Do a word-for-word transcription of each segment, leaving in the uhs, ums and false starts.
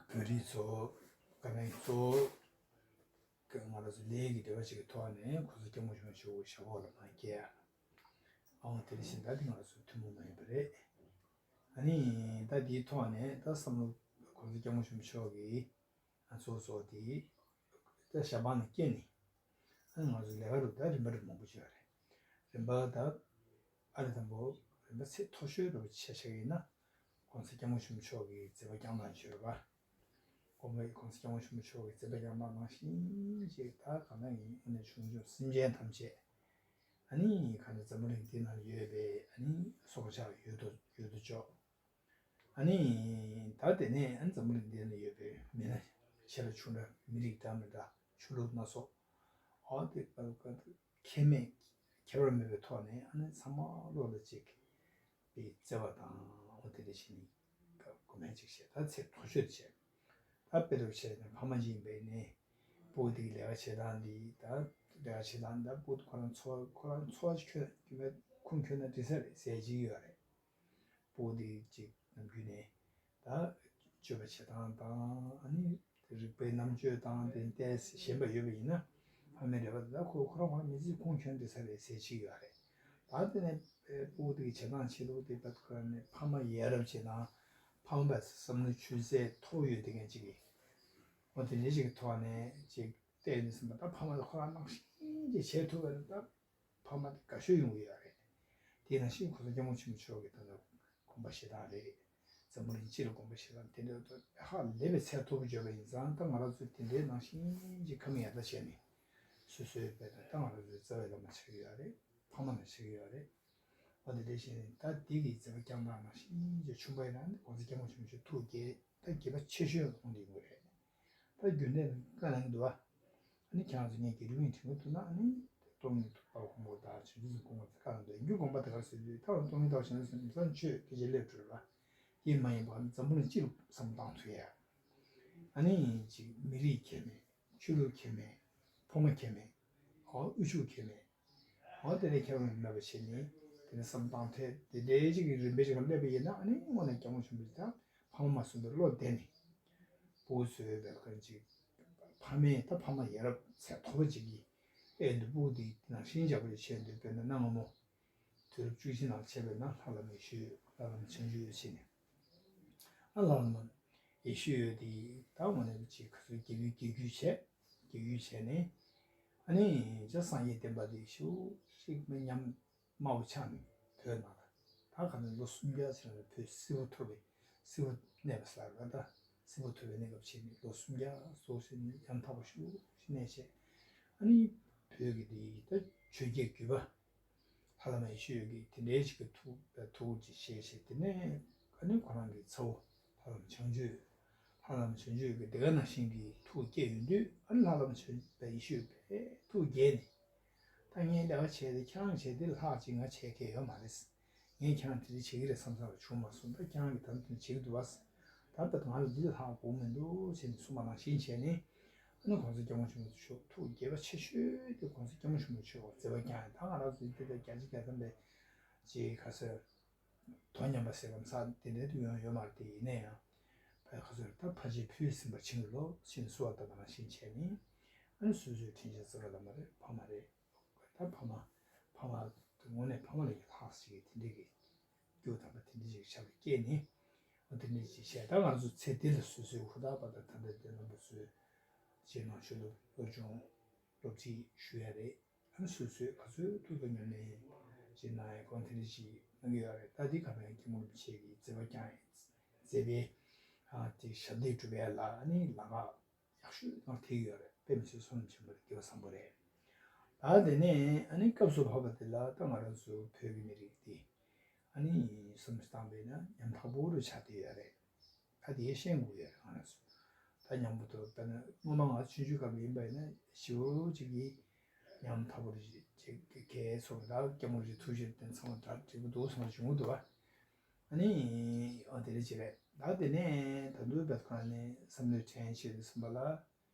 བོད་རིགས་ཚོ་དཀའ་ངལ་གཙོ་བོ་ང་རང་ཚོ་ལས་ཀྱི་འབྲེལ་བ་ཞིག་གི་ཐོག་ནས་གོང་ས་སྐྱབས་མགོན་ཆེན་པོ་མཆོག་གི་ཞབས་འོག་ལ་མར་བསྐྱལ་ཡ། ཨང་དེ་ནས་བཞིན་ད་འདི་ང་རང་ཚོ་ཐུན་མོང་མ་ཡིན་པ་རེད། ཨ་ནི་ད་འདིའི་ཐོག་ནས་ད་བསམ་བློ་གོང་ས་སྐྱབས་མགོན་ཆེན་པོ་མཆོག་གིས་ང་ཚོ་ཚོ་དེ་ད་ཞབས་འབངས་ལ་བསྐྱལ་ནས། ཨ་ནི་ང་ཚོ་ལས་ཀ་རུ་ད་རིམ་པ་རུ་མང་པོ་བྱས་པ་རེད། རིམ་པ་ད་ཨ་རི་དང་པོ་རིམ་པ་ཚད་མཐོ་ཤོས་རུ་ཆ་བཞག་ཡིན་ན། གོང་ས་སྐྱབས་མགོན་ཆེན་པོ་མཆོག་གིས་མཛད་པ་བསྐྱངས་གནང་བྱས་པ། གོང་མ་གོང་ས་སྐྱབས་མགོན་ཆེན་པོ་མཆོག་གིས་མཛད་པ་བསྐྱངས་གནང་ནང་བཞིན་ཅིག་ད་གང་ན་ཡིན་ཨ་ནི་བྱུང་བྱུང་སེམས་ཅན་ཐམས་ཅད། ཨ་ནི་གང་ན་འཛམ་བུ་གླིང་འདི་ན་ཡོད་པའི་ཨ་ནི་སྲོག་ཆགས་ཡོད་དོ་ཡོད་དོ་ཅོག་ཨ་ནི་ད་དེ་ནས་ཨ་ནི་འཛམ་བུ་གླིང་འདི་ན་ཡོད་པའི་མི་སྣ་ཆེ་ལ་ཆུང་འདྲ་མི་རིགས་འདྲ་མི་འདྲ་ཆོས་ལུགས་སྣ་ཚོགས། ཨ་དེ་ཁྱད་མེད་ཁྱད་པར་མེད་པའི་ཐོག་ནས་ཨ་ནི་ཚང་མ་བློ་ལ་གཅིག་པའི་བརྩེ་བ་དང་འོ་དེ་འདྲ་ཞིག་ནི་དགོས་མཁན་ཅིག་བྱས་ད་ཚད་མཐོ་ཤོས་བྱས། ད་དཔེ་དེ་བྱས་ན་ཕ་མ་ཅིག་ཡིན་པའི་ནི་སྤུ་གུ་དེ་གི་ལས་ཀ་བྱེད་སྟངས་འདི་ད་ལས་ཀ་བྱེད་སྟངས་ད་སྤུ་གུ་ཁོ་རང་འཚོ་བ་ཁོ་རང་འཚོ་བ་ཁྱོད་ཁྱོད་ཁུངས་འཁྱོལ་ན་འགྲིག་ས་རེད་ཟེར་གྱི་ཡོད་རེད། སྤུ་གུ་དེ་ཅིག་ནམ་རྒྱུན་ནས་ད་སྤྱོད་པ་བྱེད་སྟངས་དང་ཨ་ནི་རིག་པའི་རྣམ་དཔྱོད་དང་དེ་ཏོག་ཙམ་ཞན་པ་ཡོད་པ་ཡིན་ན་ཕ་མའི་རེ་བ་དེ་ད་ཁོ་ཁོ་རང་ཁོ་རང་མི་ཚེ་ཁུངས་འཁྱོལ་འགྲོ་ས་རེད་ཟེར་གྱི་ཡོད་རེད། ད་དེ་ནས་སྤུ་གུ་དེ་གི་བྱེད་སྟངས་བྱེད་ལུགས་དེ་ད་ཁོ་རང་ནས་ཕ་མ་ཡ་རབས་བྱེད་སྟངས་ཕ་མ་བསམ་བློ་ཆུད་ཟོས་མཐོ་ཡོད་དེ་མཁན་ཅིག་གིས་འོ་དེ་འདྲ་ཞིག་གི་ཐོག་ནས་ཅིག་བལྟས་ནས་ཟིན་པ་ད་ཕ་མ་ལ་ཁོ་རང་ནང་བཞིན་ཅིག་བྱེད་ཐུབ་པ་རེད་ད། ཕ་མ་དེ་དགའ་ཤོས་ཡོང་གི་ཡོད་རེད། དེ་ནང་བཞིན་གོང་ས་སྐྱབས་མགོན་ཆེན་པོ་མཆོག་གི་ད་ལྟ་དགོངས་པ་བཞེས་སྟངས་རེད། འཛམ་བུ་གླིང་སྤྱི་ལ་དགོངས་པ་བཞེས་སྟངས་དེ་འདྲ་ད་ཧ་ལས་པའི་ཚད་མཐོ་པོ་བརྗོད་པ་ཡིན་ཙང་ད་ང་རང་ཚོས་དེ་འདྲའི་ནང་བཞིན་གྱི་ཁ་མིག་ཡར་ལྟ་བྱས་ནས་སོ་སོའི་དཔེ་ད་ད་ང་རང་ཚོའི་རྩ་བའི་བླ་མ་ཆགས་ཀྱི་ཡོད་རེད། ཕ་མ་ལ་ཆགས་ཀྱི་ཡོད་རེད། འོ་དེ་འདྲ་བྱས་ནས་ད་དེ་གི་མཛད་པ་བསྐྱངས་སྟངས་ནང་བཞིན་གྱི་ཆུང་པ་ཡིན་ན་ནི་གོང་ས་སྐྱབས་མགོན་ཆེན་པོ་མཆོག་ཐུགས་དགྱེས་ད་དགྱེས་པ་ཆེ་ཤོས་ལ་མཐོང་བསྡད་ཡོད་རེད། ད་རྒྱུན་ལྡན་བཀའ་གནང་གི་འདུག་བ། ཨ་ནི་ཁྱེད་རང་ཚོ་ངས་དགེ་ལུགས་ཡིན་དྲན་གྱི་འདུག་ན་ཨ་ནི་སྟོང་ཉིད་རྟོགས་པ་དགོངས་པ་དང་བྱང་ཆུབ་སེམས་དགོངས་པ་དེ་བཀའ་གནང་འདུག་ཡིན་རྒྱུ་དགོངས་པ་དེ་ག་རེ་ཟེར་དུས་ད་སྟོང་ཉིད་རྟོགས་པ་བྱང་ཆུབ་སེམས་ཚང་ཆོས་དེ་ཅི་སླེབས་འགྲོ་ར་ཡིན་མ་ཡིན་པ་འཛམ་བུ་གླིང་སྤྱི་ལ་བསམ་བློ་བཏང་ཐུབ་ཡ། ཨ་ནི་ཅིག་མི་རིགས་ཁྱད་མེད་ཆོས་ལུགས་ཁྱད་མེད་ཕོ་མོ་ཁྱད་མེད་ཨོ་དབུལ་ཕྱུག་ཁྱད་མེད། འོ་དེ་ནས་ཁྱེད་རང་མེད་པ་བྱས་ནས་དེ་ནས་བསམ་སྟངས་ཐད་དེ་འདྲའི་ཅིག་གི་རིམ་པའི་ཅིག་ལ་སླེབས་པ་ཡིན་ན་ཨ་ནི་དངོས་གནས་སྐྱབས་མགོན་ཆེན་པོ་དང་ཕ་མ་མ་བཟུང་བའི་བློ་བདེ་ནས་སྤུ་གུ་ཚོའི་བེད་ཀན་ཅིག་ཕ་མས་ད་ཕ་མ་ཡ་རབས་ཚད་མཐོ་པོ་ཅིག་གིས་ཨེ་འདི་སྤུ་གུ་འདི་ནང་བཞིན་བྱ་བ་ཅིག་བྱས་འདུག་དཔེར་ན་གནའ་སྔ་མོ་དུས་རབས་བཅུ་གཅིག་ནང་བྱས་པའི་ནང་ལྷ་བླ་མ་ཡེ་ཤེས་ལྷ་བླ་མ་བྱང་ཆུབ་ཡེ་ཤེས་ནས་ཨ་ལྷ་བླ་མ་ཡེ་ཤེས་ཡོད་དེ་ད་དངོས་གནས་ཅིག་ག་ཚོད་དགེ་བའི་དགེ་བརྒྱུད་བྱས་དགེ་བརྒྱུད་བྱས་ནས་ཨ་ནི་ཇ་སངས་རྒྱས་བསྟན་པ་འདི་ཞུ་ཞིག་མི་ཉམས་དམའ་བོ་ཆགས་ནས་བོད་ནང་ལ་ད་ག་ནས་ལོ་སུམ་བརྒྱ་ཟེར་ནས་བོད་སིལ་བུ་འཐོར་བའི་སིལ་བུ་གནས་པ་ཟེར་བ་ད་སིལ་བུ་འཐོར་བའི་གནས་སྐབས་ཕྱིན་ནས་ལོ་སུམ་བརྒྱ་སོགས་ཟེར་ནས་ཡང་དག་པ་ཞུ་ཞིག་གནས་བྱས་ཨ་ནི་བོད་ཀྱི་འདི་ད་ཆོས་རྒྱལ་རྒྱུད་པ། ལྷ་བླ་མ་ཡེ་ཤེས་ཡོད་ཀྱི་དེ་འདྲའི་ཞིག་གི་ཐུགས་ཐུགས་ཀྱི་ཞལ་བཞེས་དེ་ནས་ཨ་ནི་ཁོ་རང་གི་ཚ་བོ་ལྷ་བླ་མ་བྱང་ཆུབ་ལྷ་བླ་མ་བྱང་ཆུབ་ཀྱི་དེ་ག་ནང་བཞིན་གྱི་ཐུགས་བསྐྱེད་ཡོང་དུས་ཨ་ནི་ལྷ་བླ་མ་བྱང་ཆུབ་ཡེ་ཤེས་ཡོད་པས་ཐུགས་དགྱེས་ནས་ད་ངས་ལས་ཀ་བྱས་ཏེ་ཁྱེད་རང་བྱས་དེ་ལྷག་ཅིག་ང་བྱས་མཁན་ཡོད་མ་རེད། ངས་ཁྱེད་རང་དེ་འདྲ་བྱེད་ཀྱི་རེད་བསམ་ས་ལ་བྱུང་མ་སོང་ད་ཁྱེད་རང་གི་དམ་དུ་བྱེད་ཀྱི་འདུག་བ། ད་ལྟ་ང་ལ་འདི་ལས་ལྷག་དགོས་མི་འདུག་ཟེར་ནས་གསུངས་པ་ནང་བཞིན་བྱས་ནས་ཨ་ནི་གོང་ས་སྐྱབས་མགོན་ཆེན་པོ་མཆོག་ཐུགས་དགྱེས་པ་ཆེ་ཤོས་དེ་གོང་ས་སྐྱབས་མགོན་ཆེན་པོ་མཆོག་མཛད་པ་བསྐྱངས་ཡ་ད་ང་རང་ཚོའི་འདི་ལྟར་བརྒྱ་ཆ་བརྒྱ་ཐམ་པའི་ཅིག་ག་ཟེར་དོ་མཉམ་པ་ཟེར་བམ་ས་དེ་འདྲའི་དུ་ཡོང་ཡོད་མ་རེད་དེ་ཡིན་ན་ཡང་ཕ་ག་ཟེར་ད་ཕ་རྗེས་བུས་ཟིན་པ་བྱིན་གྱིས་རློབས་ཕྱིན་གསོལ་བ་བཏབ་པ་ནང་བཞིན་བྱས་ནས་ཨ་ནི་སོ་སོའི་དྲིན་ཅན་རྩ་བའི་བླ་མ་རེད་ཕ་མ་རེད། ད་ཕ་མ་ཕ་མ་དངོས་གནས་ཕ་མ་ལས་ཀྱི་ལྷག་ཞིག་གི་དེ་འདྲའི་གི་སྐྱོ་དམ་པ་དེ་འདྲའི་ཞིག་ཞབས་ལ་སྐྱེས་ནས་འོ་དེ་འདྲའི་ཞིག་བཤད་ད་ང་ཚོ་ཚེ་འདི་ལ་སོ་སོའི་ཧུར་ཐག་པ་དང་ད་ལྟ་དེ་རྣམ་པ་ཚོས་རྗེས་གནང་ཞུ་སློབ་སློབ་སྦྱོང་སློབ་ཁྲིད་ཞུ་ཡ་རེད། ཨ་ནི་སོ་སོས་ག་ཚོད་ཐུབ་ཐུབ་ཉམས་ལེན་བྱེད་གནང་ཡ་གང་དེ་འདྲ་ཞིག་གནང་གི་ཡོད་རེད། ད་འདི་ག་མེད་སྐྱབས་མགོན་རིན་པོ་ཆེ་གི་མཛད་པ་བསྐྱངས་ཡ་མཛད་པའི་ཨ་དེ་ཞབས་འདེགས་སྒྲུབ་ཡ་ལ་ཨ་ནི་ལམ་ཁ་ཡག་ཤོས་ནང་ཐེག་ཡོད་རེད། དཔེ་མི་སྲིད་བསོད་ནམས་ཆེན་པོ་རེད། དགེ་བ་བཟང་པོ་རེད། ད་དེ་ནས་ཨ་ནི་སྐབས་སུ་བབ་པ་དེ་ལ་ད་ང་རང་ཚོ་བོད་ཀྱི་མི་རིགས་དེ་ཨ་ནི་བསམ་བློ་བཏང་པས་ན་ཉམ་ཐག་པོ་རུ་ཆགས་བསྡད་ཡོད་རེད། ད་དེ་ཤེས་དགོས་ཡོད་རེད་ང་རང་ཚོ། ད་མཉམ་པོ་དུ་དཔེར་ན་སྔོན་མ་ང་ཆུང་ཆུང་སྐབས་ཡིན་པ་ཡིན་ན་ཞེ་པོ་ཅིག་གིས་ཉམ་ཐག་པོ་རེད་ཅེས་གལ་ཚོར་ད་སྐྱབས་མགོན་རིན་པོ་ཆེའི་ཐུགས་རྗེ་དེ་ཚང་མ་ད་འགྲིག་པོ་འདུག་བསམ་བྱུང་གི་འདུག་བ། ཨ་ནི་ཨ་དེ་རེད་ཅེས་རེད། ད་དེ་ནས་ད་དུང་བེད་ཁང་ནས་བསམ་བློའི་དྲན་བྱེད་དུ་སོང་བ་ལ་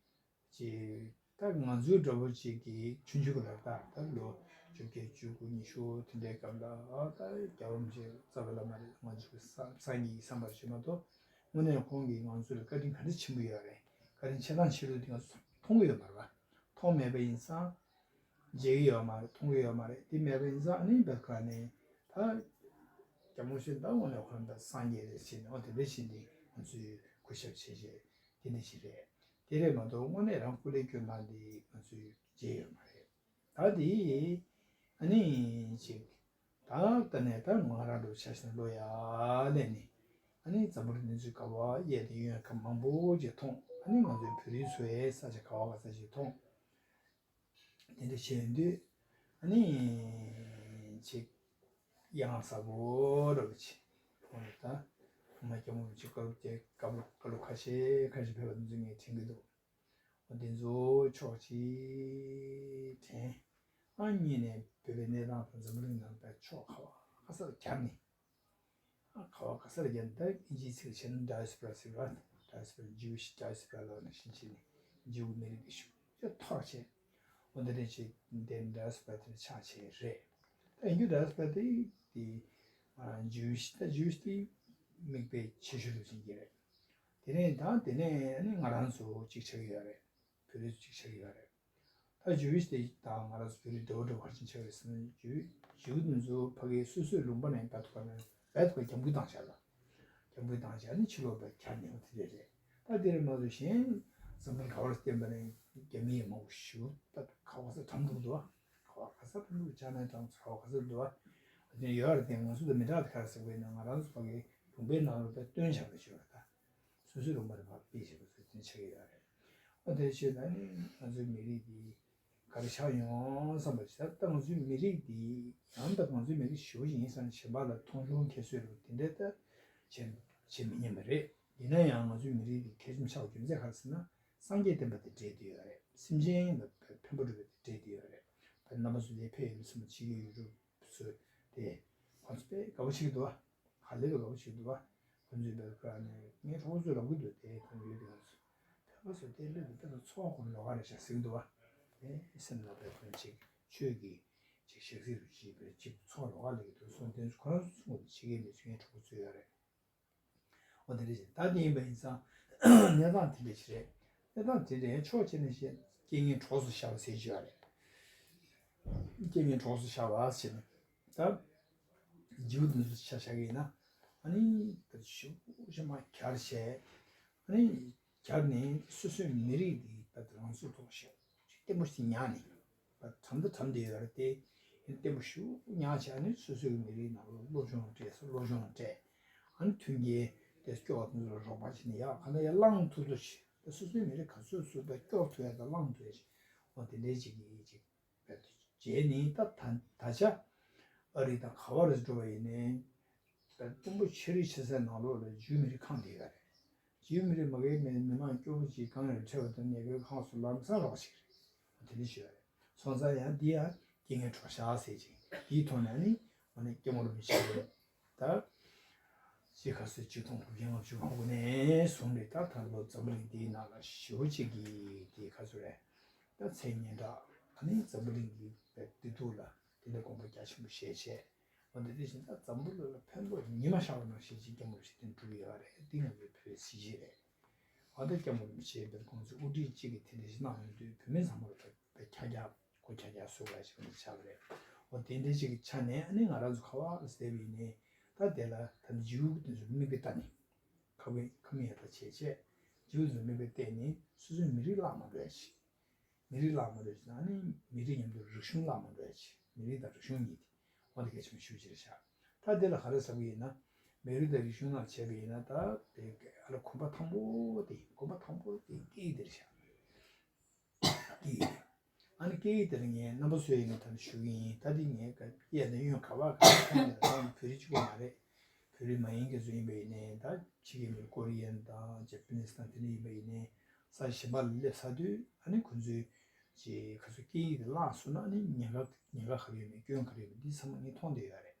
ཅེས་ད་ང་ཚོའི་འདྲ་པོ་ཅིག་གིས་ཆུང་ཆུང་གི་ལག་རྟགས་ད་ལོ་བཅོ་བརྒྱད་བཅུ་དགུ་ཉི་ཤུ་དེ་འདྲའི་སྐབས་ལ་ཨ་ད་རྒྱལ་བ་རིན་པོ་ཆེ་རྩ་བའི་བླ་མ་རེད་ང་ཚོ་གི་སངས་རྒྱས་ཀྱི་བསམ་པར་བྱེད་མ་གཏོགས་ དངོས་གནས་ཁོང་གིས་ང་ཚོ་ལ་བཀའ་དྲིན་ག་འདྲ་ཆེན་པོ་ཡོད་རེད། བཀའ་དྲིན་ཆེ་དང་ཆེ་ལོས་དེ་ང་ཚོ་མཐོང་གི་ཡོད་མ་རེད་པ། མཐོང་མེད་པ་ཡིན་ཙང་། མཇལ་གྱི་ཡོད་མ་རེད། མཐོང་གི་ཡོད་མ་རེད། དེ་མེད་པ་ཡིན་ཙང་ཨ་ནི་བེད་ཁ་ནས་ད་རྒྱ་མོ་ཤོད་ད་དངོས་གནས་ཁོ་རང་ད་སངས་རྒྱས་རེད་ཟེར་ནས་འོ་དེ་འདྲ་བྱས་ནས་ང་ཚོས་གུས་ཞབས་བྱས་བྱས་དེ་འདྲ་ཞིག་རེད། དེ་རེད་མ་གཏོགས་དངོས་གནས་རང་སྐུ་ལས་སྐྱོན་སྟངས་འདི་ང་ཚོས་མཇལ་ཡོད་མ་རེད། ད་དེ་ཨ་ནི་ཅིག་ད་ལྟ་ནས་ད་ང་རང་ལོ་ཆ་ཤས་ལོ་ཡ་ལས་ནི་ཨ་ནི་འཛམ་བུ་གླིང་འདི་ཚོའི་ག་བ་གཡས་དང་གཡོན་ག་མང་པོ་ཅིག་མཐོང་། ཨ་ནི་ང་ཚོའི་བོད་རིགས་ཚོའི་ས་ཆ་ག་བ་ག་ས་ཅིག་མཐོང་། དེ་འདྲ་བྱས་ཡོང་དུས་ཨ་ནི་ཅིག་ཡ་ང་ཚ་པོ་འདྲ་བོ་ཅིག་མཐོང་ཡོད། ད་ཨ་མ་སྐྱ་མོ་བོ་ཅིག་བཀའ་སློབ་དེ་བཀའ་སློབ་བཀའ་སློབ་ཁ་ཤས་ཁ་ཤས་ཕེབས་པ་འདི་ཚོ་ངས་དྲན་གྱི་འདུག་འོ་འདི་ཚོ་ཕྱོགས་གཅིག་དྲན། ཨ་གཉིས་ནས་བོད་པའི་གནས་སྟངས་དང་འཛམ་བུ་གླིང་ནང་པའི་ཕྱོགས་ག་བ་ག་ས་ལ་གྱར་ནས། ཨ་ག་བ་ག་ས་ལ་གྱར་ནས་ད་ཨིན་ཇིའི་ཚིག་བྱས་ན་ཌའི་སི་པོ་ར་ཟེར་བ། ཌའི་སི་པོ་ར། ཇུའི་ཤི་ཌའི་སི་པོ་ར་ལབ་ནས་ཕྱིན་ཆད་ནས་ཇིའུ་མི་རིགས་དེ་ཤུགས་ཆེ་འཐོར་བྱས། འོ་འདི་འདྲ་བྱས་དེ་ཌའི་སི་པོ་ར་དེ་འདྲ་ཆགས་བྱས་རེད། ད་ཡིན་རྒྱུ་ཌའི་སི་པོ་ར་དེ་དེ་ཨ་ཇུའི་ཤི་ད་ཇུའི་ཤི་དེ་མིག་དཔེ་ཆེ་ཤོས་ལ་བྱེད་ཀྱི་རེད། དེ་ནས་ད་དེ་ནས་ཨ་ནི་ང་རང་ཚོ་གཅིག་ཆགས་ཀྱི་ཡོད་རེད། བོད་རིགས་ཚོ་གཅིག་ཆགས་ཀྱི་ཡོད་རེད། ད་ཇུའི་ཤི་དེ་དང་ང་རང་ཚོ་བོད་རིགས་འདྲ་བོ་འདྲ་བོ་ག་རེ་བྱས་ཆགས་ཀྱི་རེད་ཟེར་ན་ཇུའི་ཇིའུ་དེ་ཚོ་ཕ་གིའི་སོ་སོའི་ལུང་པ་ནས་བད་ཐུག་ནས་བད་ཐུག་རྒྱབ་འགུལ་བཏང་བཞག་ལ། རྒྱབ་འགུལ་བཏང་བཞག་ནི་ཕྱི་ལོགས་བད་ཁྱབ་ནས་འོ་དེ་འདྲ་རེད། ད་དེ་རེད་མ་གཏོགས་གཞན་འཛམ་བུ་གླིང་ག་བར་བསྟན་པ་ནས་རྒྱ་མི་ཡི་མང་པོ་ཞིག་ད་ག་བ་ས་གྲམ་འགྲོ་འདུག་བ། ག་བ་ག་ས་གྲམ་འགྲོ་ཅག་ནས་གྲམ་ཚ་བ་ག་ས་འདུག་བ། དེ་ཡོད་རེད་དེ་ང་ཚོ་དང་མི་འདྲ་བ་དེ་ག་རེ་ཟེར་དགོས་ན་ང་རང་ཚོ་ཕ་གིའི་ལུང་པའི་ནང་ལ་བད་སྟོན་བཞག་པ་ཞིག་ཡོད་རེད་ད། སོ་སོའི་ལུང་པ་རེ་བ་དཔེ་བྱེད་པ་ཚོ་དེ་ཆགས་ཀྱི་ཡོད་རེད། ཨ་དེ་བྱས་ན་ནི་ང་ཚོའི་མི་རིགས་འདི་ག་རེ་ཆགས་ཡོང་བསམ་པ་ཞིག་ད་ང་ཚོའི་མི་རིགས་འདི་ཡང་ད་ང་ཚོའི་མི་རིགས་ཞེ་པོ་ཞིག་ཡིན་ཙང་གཞན་པ་ལ་མཐོང་ཆུང་ཁྱད་གསོད་རུ་དེ་འདྲ་ད་བྱེད་བྱེད་མི་ཉན་པ་རེད། ཡིན་ན་ཡང་ང་ཚོའི་མི་རིགས་འདི་གལ་ཆེན་པོ་ཆགས་པའི་རྒྱུ་མཚན་ག་རེ་ཟེར་ན་སངས་རྒྱས་བསྟན་པ་དེ་འབྲེལ་བསྡད་ཡོད་རེད། སེམས་ཅན་ལ་ཕན་པ་སྒྲུབ་པ་དེ་འབྲེལ་བསྡད་ཡོད་རེད། ད་རྣམ་པ་ཚོ་ལས་ཕན་ཡོན་བསམ་པ་བྱེད་ཀྱི་ཡོད་རུ། བཟོས་ཏེ། ཁོ་ཚོ་དཔེ་དགའ་པོ་བྱེད་ཀྱི་འདུག་བ། ཧ་ལས་པའི་དགའ་པོ་བྱེད་ཀྱི་འདུག་བ། ཁོ་ཚོས་དཔེ་ཁོ་རང་ནས་ངའི་གྲོགས་པོ་ཚོས་རོགས་ཀྱི་འདུག་དེ་ཁོ་ཡོད་དེ་ང་ཚོ་ཕན་པ་བཟོས་ཏེ་སླེབས་ཏེ་དཔེ་ཚོ་འཚོ་བ་ཁོ་ལོག་ག་རེད་ཤག་ཟེར་གྱི་འདུག་བ། དེ་སེམས་ལ་དཔེ་ཁོ་ཅིག་ཆོས་ཀྱི་ཅིག་ཞག་ཚིག་རུ་ཅིག་དཔེ་ཅིག་འཚོ་བ་ལོག་ག་སླེབས་ཀྱི་འདུག་སོང་དེ་ཁོ་རང་ཚོ་ཚུར་ངོ་བྱེད་ཀྱི་མེད་ཚུལ་ངའི་གྲོགས་པོ་ཚོས་ཡོད་རེད། འོ་དེ་འདྲ་ཞིག་ད་དེ་ཡིན་པ་ཡིན་ཙང་། གནས་སྟངས་དེ་འདྲ་ཞིག་རེད། གནས་སྟངས་དེ་འདྲ་ཕྱོགས་གཅིག་ནས་བཤད་རྐྱེན་ངན་གྲོགས་སུ་ཤར་བ་ཟེར་གྱི་ཡོད་རེད། རྐྱེན་ངན་གྲོགས་སུ་ཤར་བ་ཟེར་ནས། ད་ཇིའུ་དེ་ཚོ་ཆ་བཞག་གི་ཡིན་ན། ཨ་ནི་ད་ཞུ་ཞུ་མ་གྱར་བྱས། ཨ་ནི་གྱར་ནས་སོ་སོའི་མི་རིགས་འདི་ད་རང་ཚུགས་ཐོག་ཞེ་པོ་ཅིག་བརྟན་པོ་ཞིག་ཉར་ནས། ད་གྲམ་ད་གྲམ་བསྡད་ཡོད་རེད་དེ། ཡང་བརྟན་པོ་ཞེ་པོ་ཉར་བྱས་ནས་སོ་སོའི་མི་རིགས་ནང་ལ་སློབ་སྦྱོང་སྤྲད་སོ་སློབ་སྦྱོང་སྤྲད། ཨ་ནི་མཐུན་རྐྱེན་དེ་སྐྱོ་བ་དེ་ཚོ་ལ་རོགས་པ་བྱས་ནས་ཡག་ག་ན་ཡ་བླངས་ཐུབ་ཐུབ་ཞིག་ད་སོ་སོའི་མི་རིགས་ག་ཚོད་ཚོད་ད་སྐྱོ་ཐུབ་ཡ་ད་བླངས་ཐུབ་ཡ་ཞིག་འོ་དེ་འདྲའི་ཅིག་གི་ཅིག་བྱས་ནས་ད་ད་ད་ཆ་ཨ་རི་དང་ག་བ་རེ་འགྲོ་བ་ཡིན་ནའི། ད་དཔོན་པོ་ཆེ་རིགས་ཆེ་སའི་ནང་ལོགས་ལ་ཇིའུ་མི་རིགས་ཁང་དེ་ག་རེད། ཇིའུ་མི་རིགས་མ་གིའི་མི་མི་མང་སྐྱོ་པོ་ཅིག་གང་ཡང་ཁྲལ་བ་དང་ཉེས་པའི་ཁང་སུ་ལམ་སང་རོགས་ཅིག་རེད། དེ་འདྲ་ཞུ་བ་རེད། སོང་ཙང་ཡང་འདི་ཡང་རྐྱེན་ངན་གྲོགས་ཤག་ཟེར་ཅིག་དེའི་ཐོག་ནས་ནི་ཨ་ནི་སྐྱེ་བོ་རིན་པོ་ཆེ་རེད། ད་ཅི་ག་སོ་ཆིག་སྟོང་དགུ་བརྒྱ་ལྔ་བཅུ་གོང་དགུ་ནས་བཟུང་རེད། ད་ད་ལོ་འཛམ་བུ་གླིང་འདིའི་ནང་ལ་ཞེ་པོ་ཅིག་གི་དེ་ག་ཚོད་རེད། ད་མཚན་སྙན་གྲགས་ཨ་ནི་འཛམ་བུ་གླིང་གི་བདེ་སྡུག་ལ་དེ་འདྲ་དགོངས་པ་རྒྱ་ཆེན་པོ་བཞེས་བྱས། འོ་དེ་དེ་བཞིན་ད་འཛམ་བུ་གླིང་ལ་ཕན་ཐོགས་ཉི་མ་ཤར་བ་ནང་བཞིན་ཅིག་སྐྱབས་མགོན་རིན་པོ་ཆེ་དེ་འགྲུབ་ཡོད་རེད། འདི་ང་ཚོའི་བོད་པའི་གཟི་བརྗིད་རེད། འོ་ད་སྐྱབས་མགོན་རིན་པོ་ཆེ་བོད་ཁོང་ཚོས་དབུ་ཁྲིད་གཅིག་གིས་དེ་འདྲ་ཞིག་གནང་ཡོང་དུས་བོད་མི་ཚང་མ་ལ་ད་ད་ཁྱབ་རྒྱ་གོ་ཁྱབ་རྒྱ་བཟོ་དགོས་ཞིག་ཆགས་པ་རེད། འོ་དེ་འདྲ་ཞིག་གི་ཆ་ནས་ཨ་ནི་ང་རང་ཚོ་ག་བ་ཟེར་བ་ཡིན་ནའི་ད་དེ་ལ་ད་ཇིའུ་དེ་ཚོ་མིག་དཔེ་ལྟ་ནས་ཁ་བའི་ཁ་མིག་ཡར་ལྟ་བྱས་བྱས་ཇིའུ་དེ་ཚོ་མིག་དཔེ་བལྟས་ནས་སོ་སོའི་མི་རིགས་བརླག་མ་འགྲོ་ཡ་ཞིག་མི་རིགས་བརླག་མ་འགྲོ་ཞིག་ཨ་ནི་མི་རིགས་མཉམ་དུ་རིག་གཞུང་བརླག་མ་འགྲོ་ཡ་ཞིག་མི་རིགས་དང་རིག་གཞུང་གཉིས་དེ་འོ་དེ་གལ་ཆེན་པོ་ཞེ་པོ་ཅིག་རེད་ཤག་ད་དེ་ལ་ག་རེ་ཟེར་གི་ཡིན་ན་མི་རིགས་དང་རིག་གཞུང་ནང་བྱས་པ་ཡིན་ན་ད་དེ་ཨ་ལ་གོམ་པ་དང་པོ་དེ་གོམ་པ་དང་པོ་དེ་སྐད་ཡིག་དེ་རེད་ཤག་སྐད་ཡིག་དེ། ཨ་ནི་སྐད་ཡིག་དེ་ལ་ངས་རྣམ་པ་ཚོའི་ངས་ད་ནི་ཞུ་གི་ཡིན། ད་འདི་ངས་ག་གཡས་དང་གཡོན་ག་བ་ག་བ་ཁྱོན་ནས་རང་བོད་རིགས་གཅིག་པོ་མ་རེད། བོད་རིགས་མ་ཡིན་མཁན་ཚོ་ཡིན་པ་ཡིན་ནའི་ད་ཕྱི་རྒྱལ་མི་ཀོ་རི་ཡན་དང་ཇ་པ་ནིས་དང་དེ་འདྲ་ཡིན་པ་ཡིན་ནའི་ས་གཞན་པ་ལ་སླེབས་ཚར་དུས་ཨ་ནི་ཁོ་ཚོས་ཅིག་ག་ཚོད་སྐད་ཡིག་དེ་བརླག་སོང་ན་ཨ་ནི་ཉེན་ཁ་ཉེན་ཁ་ག་རེ་ཡོད་མེད་སྐྱོན་ག་རེ་ཡོད་མེད་འདི་ཚང་མ་ངས་མཐོང་བསྡད་ཡོད་རེད།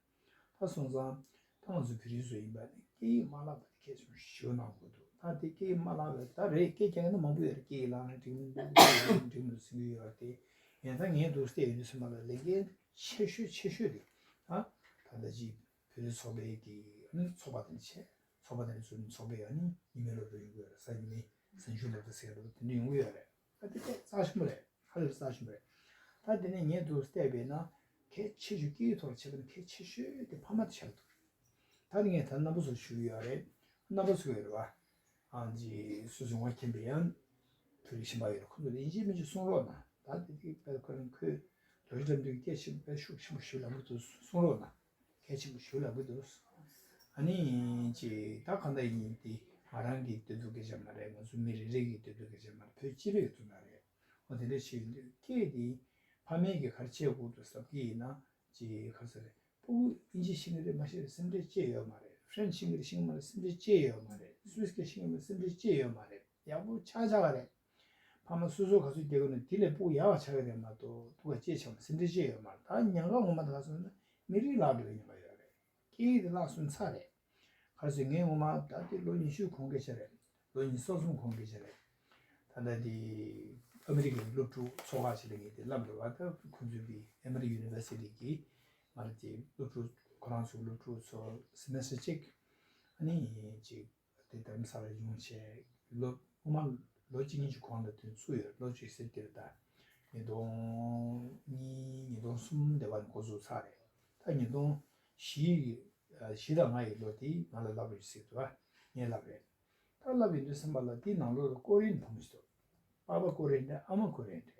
ད་སོང་ཙང་ད་ང་ཚོ་བོད་རིགས་ཚོ་ཡིན་པ་ནི་སྐད་ཡིག་མ་བརླག་པ་དེ་གལ་ཆེན་པོ་ཞེ་པོ་གནང་དགོས་འདུག་ད་དེ་སྐད་ཡིག་མ་བརླག་པ་ད་རེད། སྐད་རྒྱག་མཁན་མང་པོ་ཡོད་རེད། སྐད་ཡིག་བརླག་ན་འགྲིག་མི་འདུག་སྐད་ཡིག་བརླག་ན་འགྲིག་མི་འདུག་ཟེར་གྱི་ཡོད་རེད་དེ། ཡིན་ད་ངས་འདུག་བལྟས་ཡོང་དུས་ཚང་མ་ལ་ལས་འགན་ཆེ་ཤོས་ཆེ་ཤོས་དེ་ད་ད་ལྟ་ཅིག་བོད་རིགས་ཚོགས་པའི་གི་ཨ་ནི་ཚོགས་པ་དེ་ནས་བྱས། ཚོགས་པ་དེ་ཚོ་ཚོགས་པའི་ཨ་ནི་ཉི་མའི་སློབ་གྲྭ་ཡོང་གི་ཡོད་རེད། གཟའ་ཉི་མའི་གཟའ་མཇུག་སློབ་གྲྭ་ཟེར་ཡ་འདྲ་པོ་དེ་འདྲ་ཡོང་གི་ཡོད་རེད། ད་དེ་དཔེ་རྩ་ཆེན་པོ་རེད། ཧ་ལས་པའི་རྩ་ཆེན་པོ་རེད། ད་དེ་ནས་ངས་འདུག་བལྟས་པས་ན་གལ་ཆེ་ཤོས་སྐད་ཡིག་ཐོག་ལ་བྱས་པ་ན་གལ་ཆེ་ཤོས་དེ་ཕ་མ་དེ་ཆགས་འདུག་ད་ནི་ངས་ད་རྣམ་པ་ཚོར་ཞུ་གི་ཡོད་རེད། རྣམ་པ་ཚོ་ཡོད་རེད་བ། ཨང་ཅི་སུ་སུ་ཡོང་བ་མཁྱེན་པའི་ཡང་བོད་རིགས་གཞན་པ་ཡོད་རེད། ཁོ་ཚོ་ལ་ཡིན་གཅིག་མིན་གཅིག་གསུང་རོགས་གནང་། ད་དེ་དུས་དཔེར་ཁོ་རང་ཁོས་རྡོ་རྗེ་གྲུབ་འབྲུག་གི་སྐད་ཆེན་པོ་དཔེ་ཤུགས་ཆེན་པོ་ཞུ་ལབ་གི་འདུག་གསུང་རོགས་གནང་། གལ་ཆེན་པོ་ཞུ་ལབ་གི་འདུག་ཨ་ནི་ཅི་ད་གང་ལྟར་ཡིན་དེ་ང་རང་གི་འདོད་པའི་སྐད་ཆ་མ་རེད། ང་ཚོ་མི་རེ་རེ་གི་འདོད་པའི་སྐད་ཆ་མ་རེད། བོད་སྤྱི་པའི་འདོད་པ་རེད། འོ་དེ་འདྲ་བྱེད་ཡོང་དུས་སྐད་དེ་ཕ་མས་ཀྱི་ག་རེ་བྱེད་དགོས་འདུག་ཟེར་གྱི་ཡིན་ན་ཅི་ག་རེ་ཟེར་རེད། ཕྲུ་གུ་དབྱིན་ཇི་ཤེས་ཀྱི་རེད་མ་ཤེས་རེད་སེམས་ཁྲལ་ཅི་ཡོད་མ་རེད། ཧྥ་རན་ཤེས་ཀྱི་རེད་ཤེས་ཀྱི་མ་རེད་སེམས་ཁྲལ་ཅི་ཡོད་མ་རེད། སུད་སི་སྐད་ཤེས་ཀྱི་མ་རེད་སེམས་ཁྲལ་ཅི་ཡོད་མ་རེད། ཡག་པོ་ཆགས་ཆགས་རེད། ཕ་མ་སོ་སོ་ག་ཚོད་སྐྱེ་དགོས་ན་དེ་ལས་ཕྲུ་གུ་ཡག་པ་ཆགས་ཀྱི་རེད་མ་གཏོགས་ཕྲུ་གུ་ཅི་ཆགས་མ་སེམས་ཁྲལ་ཅི་ཡོད་མ་རེད། ད་ཉེན་ཁ་ངོ་མ་ད་ག་སོང་ན་མི་རིགས་བརླག་འགྲོ་བའི་ཉེན་ཁ་ཡོད་རེད། སྐད་ཡིག་དེ་བརླག་སོང་ཚར་རེད། ག་རེ་ཟེར་ངས་ངོ་མ་ད་ལྟའི་ལོ་ཉི་ཤུ་གོང་སྐད་ཆ་རེད། ལོ་ཉི་ཤུ་རྩ་གསུམ་གོང་སྐད་ཆ་རེད། ད་ལྟ་དེ་ཨ་མི་རི་ཀའི་སློབ་ཕྲུག་ཚོགས་ཁག་ཅིག་ལ་ངས་དེ་བསླབ་འགྲོ་བ། ད་ཁོང་ཚོའི་གི་ཨ་མི་རི་ཡུ་ནི་ཝར་སི་ཊི་གི་ང་རང་དེ་སློབ་ཕྲུག་ཁོ་རང་ཚོའི་སློབ་ཕྲུག་ཚོ་སེ་མེ་སི་ཊར་གཅིག་ཨ་ནི་ཅིག་དེ་རྡ་རམ་ས་ལ་ཡོང་བྱས་ལོ་སྔོན་མ་ལོ་གཅིག་གཉིས་ཀྱི་གོང་ལ་དེ་ཚུགས་ཡོད། ལོ་གཅིག་ཟེར་དེར་ད་ཉིས་སྟོང་གཉིས་ཉིས་སྟོང་གསུམ་དེ་བར་འགོ་བཙུགས་ཚར་རེད། ད་ཉིས་སྟོང་བཞི་ཡི་ཨ་བཞི་དང་ལྔ་ཡི་ལོ་དེ་ང་ལ་བསླབ་རེས་ཟེར་འདུག་ཨ་ངས་བསླབ་རེད། ད་བསླབ་ཡོང་དུས་སེམས་པ་ལ་དེའི་ནང་ལོགས་ལ་ཀོ་རི་ཡན་བུ་མོ་ཞིག་འདུག་པ་ཕ་ཀོ་རི་ཡན་རེད། ཨ་མ་ཀོ་རི་ཡན་རེད།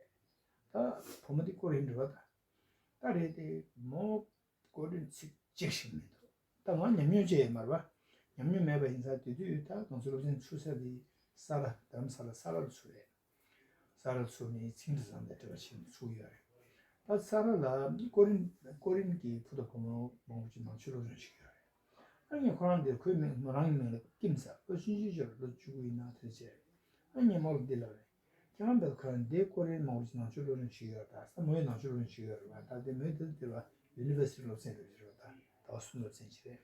ད་བུ་མོ་དེ་ཀོ་རི་ཡན་རེད་བ། ད་ད་རེད་དེ་མོ་ཀོ་རི་ཡན་ཚིག་གཅིག་ཤེས་མི་འདུག་ད་ང་ཉམས་མྱོང་ཅི་ཡང་མེད་པ། ཉམས་མྱོང་མེད་པ་ཡིན་ཙང་དེ་དུས་ད་ང་ཚོ་སློབ་ཚན་ཚུགས་ས་དེ་ས་ར་རྡ་རམ་ས་ལ་ས་ར་ལ་ཚུགས་རེད། ས་ར་ལ་ཚུགས་ནས་ཚིག་འབྲི་སྟངས་དང་འབྲེལ་བ་བྱས་ནས་ཚུགས་ཡོད་རེད། ད་ས་ར་ལ་ཀོ་རི་ཡན་ཀོ་རི་ཡན་གྱི་བུ་དང་བུ་མོ་མང་པོ་ཅིག་ནང་ཆོས་སློབ་སྦྱོང་བྱེད་ཀྱི་ཡོད་རེད། ཨ་ནི་ཁོ་རང་དེ་ཁོའི་མིང་མོ་རང་གི་མིང་ལ་ཀིམ་ཟེར། ལོ་ཆུང་ཆུང་ཅིག་རེད། ལོ་བཅུ་དགུ་ཡིན་ན་དེ་བྱས། ཨ་ནི་ངས་མོ་ལ་འདི་ལབ་རེད། ཁྱེད་རང་བོད་ཁ་འདི་ཀོ་རི་ཡན་མང་པོ་ཅིག་ནང་ཆོས་སློབ་སྦྱོང་བྱེད་ཀྱི་ཡོད་རེད། ད་ས་མོ་ཡི་ནང་ཆོས་སློབ་སྦྱོང་བྱེད་ཀྱི་ཡོད་རེད་བ། ད་དེ་མོས་དེ་འདི་ལ་ཡུ་ནི་ཝར་སི་ཊི་སློབ་ཚན་འདྲ་བྱེད་རོགས་ད་ཟླ་བ་གསུམ་སློབ་ཚན་ཅིག་རེད།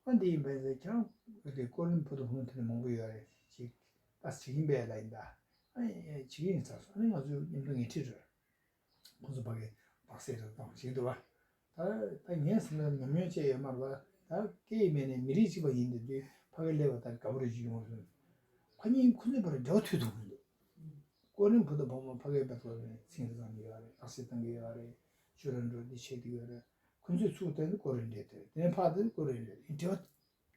ཨ་འདི་ཡིན་པས་ཟེར་ཁྱེད་རང་བོད་དེ་ཀོ་རི་ཡན་བུ་དང་བུ་མོ་དེ་འདྲ་མང་པོ་ཡོད་རེད། ཅིག་ད་བྱེད་ཀྱིན་པས་ལ་ཡིན་ད། ཨ་བྱེད་ཀྱིན་ཚར་སོང་། ཨ་ནི་ང་ཚོ་མཉམ་དུ་ངས་ཁྲིད་འགྲོ། ཁོ་ཚོ་ཕ་གི་དག་སེ་རེ་བཏང་བྱེད་འདུག་བ། ད་ད་ངས་ཟིན་ན་ཉམས་མྱོང་བཅས་ཡོད་མ་རེད་བ། ད་སྐད་ཡིག་མེད་ནས་མི་རིགས་གཅིག་པ་ཡིན་དེ་དུས་ཕ་གི་སླེབས་པ་ད་དགའ་པོ་རེ་ཅིག་ཡོང་སོང་། ཁོ་གཉིས་ཁོ་ཚོའི་བར་འབྲེལ་བ་མཐུད་ཐུབ་མི་འདུག་ཀོ་རི་ཡན་བུ་དང་བུ་མོ་ཕ་གིའི་བར་དུ་ཚིག་འབྲི་སྟངས་ཡོད་རེད། དག་སེ་བཏང་གི་ཡོད་རེད། ཆོས་ར་འགྲོ་འདི་བྱེད་ཀྱི་ཡོད་རེད། ཁོ་ཚོས་ཚུགས་བསྟན་ནས་ཀོ་རི་ཡན་འབྲི་དེ་དེ་ནས་ཕར་དེ་ཀོ་རི་ཡན་འབྲི་འབྲེལ་བ།